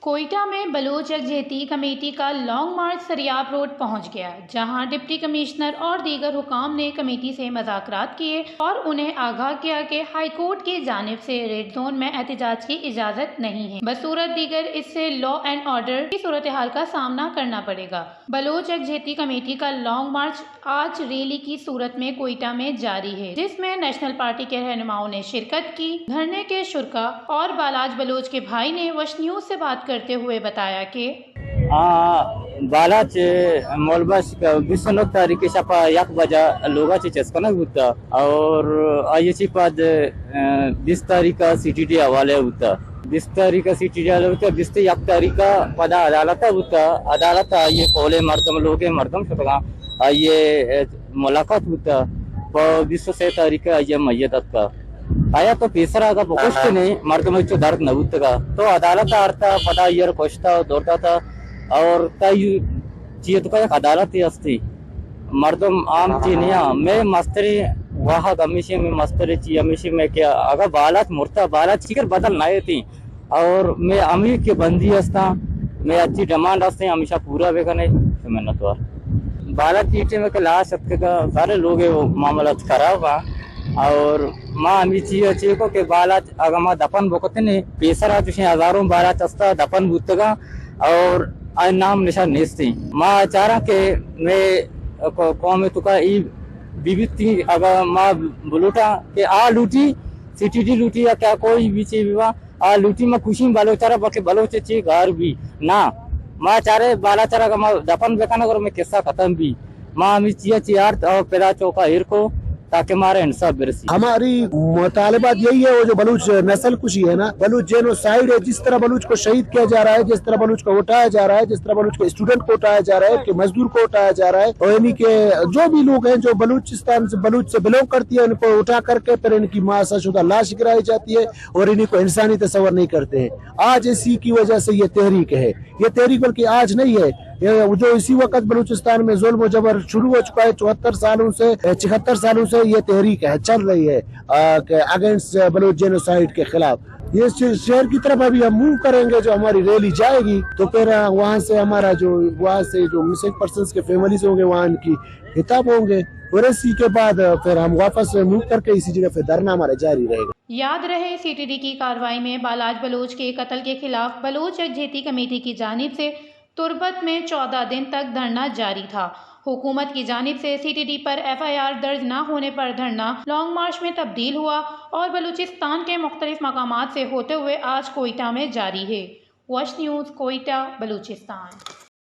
کوئٹہ میں بلوچ یکجہتی کمیٹی کا لانگ مارچ سریاب روڈ پہنچ گیا، جہاں ڈپٹی کمشنر اور دیگر حکام نے کمیٹی سے مذاکرات کیے اور انہیں آگاہ کیا کہ ہائی کورٹ کی جانب سے ریڈ زون میں احتجاج کی اجازت نہیں ہے، بصورت دیگر اس سے لا اینڈ آرڈر کی صورتحال کا سامنا کرنا پڑے گا۔ بلوچ یکجہتی کمیٹی کا لانگ مارچ آج ریلی کی صورت میں کوئٹہ میں جاری ہے، جس میں نیشنل پارٹی کے رہنماؤں نے شرکت کی۔ دھرنے کے شرکا اور بالاچ بلوچ کے بھائی نے وش نیوز سے بات کرتے ہوئے بتایا کہ آ، بالاچ مولبش بیست و نو تاریخ شپا یک بجہ لوگا چی چسکنگ بوتا اور آئی چی پد، آ، بیست تاریخ سی ٹی ڈی حوالے بوتا۔ بیست تاریخ سی ٹی ڈی حوالے بوتا، بیست یک تاریخ پدا عدالت بوتا۔ عدالت آئی قول مردم، لوگ مردم شتگا، آئی ملاقات بوتا، پہ بیست و سے تاریخ آئی میت اتکا۔ آیا تو پیسر اگا بکشت نے، مردم چو درد نہ بوتگا۔ تو عدالت آرتا، پدا آئی کشتا و دور داتا، اور تا چیئے تو کا یک عدالت ہستی۔ مردم عام چی نیا۔ میں مستری واہگ ہمیشہ، میں مستری چی ہمیشہ میں کہ اگا بالاچ مرتا، بالاچ چی کر بدل نہ تھی۔ اور میں امی کے بندی ہستاں، میں اچھی ڈیمانڈ ہستیں، ہمیشہ پورا بے کنے۔ منتوار۔ بالاچ کی ٹیم کے لاش اتکگا، سارے لوگ وہ معاملات خراب ہیں۔ اور ما ہمی چیز چیکو کہ بالاچ اگا ما دفن بکتنے، پیسر آ چوشیں ہزاروں بالاچ ہستا دفن بوتگا اور آئی نام نشان نیستیں۔ ما چاراں کہ میں قوم تو کا ای بیبیتی اگا ما بلوٹا کہ آ لوٹی، سی ٹی ڈی لوٹی یا کیا کوئی بھی چیز بھی آ لوٹی ما خوشی بلوچ را، بلکہ بلوچ چی گار بھی نہ۔ ما چارے بالاچ را ما دفن بکن اگر میں قصہ ختم بھی۔ ما ہمیں چیا چی آرت اور پدا چوکا ایر کو تاکہ مارا انصاف برسی۔ ہماری مطالبات یہی ہے، وہ جو بلوچ نسل کشی ہے نا، بلوچ جینوسائیڈ ہے، جس طرح بلوچ کو شہید کیا جا رہا ہے، جس طرح بلوچ کو اٹھایا جا رہا ہے، جس طرح بلوچ کو اسٹوڈنٹ کو اٹھایا جا رہا ہے، کہ مزدور کو اٹھایا جا رہا ہے، اور یعنی کہ جو بھی لوگ ہیں جو بلوچستان سے، بلوچ سے بلونگ کرتی ہے، ان کو اٹھا کر کے پھر ان کی ماسا شدہ لاش گرائی جاتی ہے۔ اور انہیں کو انسانی تصور نہیں کرتے ہیں۔ آج اسی کی وجہ سے یہ تحریک ہے۔ یہ تحریک بلکہ آج نہیں ہے، یہ جو اسی وقت بلوچستان میں ظلم و جبر شروع ہو چکا ہے، چوہتر سالوں سے، چھہتر سالوں سے یہ تحریک ہے، چل رہی ہے، آ، کہ اگینسٹ بلوچ جینوسائیڈ کے خلاف۔ یہ ش-، شہر کی طرف ابھی ہم موو کریں گے، جو ہماری ریلی جائے گی تو پھر، آ، وہاں سے ہمارا جو، وہاں سے جو مسنگ پرسنز کے فیملیز ہوں گے، وہاں ان کی خطاب ہوں گے اور اسی کے بعد پھر ہم واپس موو کر کے اسی جگہ پہ دھرنا ہمارا جاری رہے گا۔ یاد رہے، سی ٹی ڈی کی کارروائی میں بالاچ بلوچ کے قتل کے خلاف بلوچ یکجہتی کمیٹی کی جانب سے تربت میں چودہ دن تک دھرنا جاری تھا۔ حکومت کی جانب سے سی ٹی ڈی پر ایف آئی آر درج نہ ہونے پر دھرنا لانگ مارچ میں تبدیل ہوا اور بلوچستان کے مختلف مقامات سے ہوتے ہوئے آج کوئٹہ میں جاری ہے۔ وش نیوز، کوئٹہ، بلوچستان۔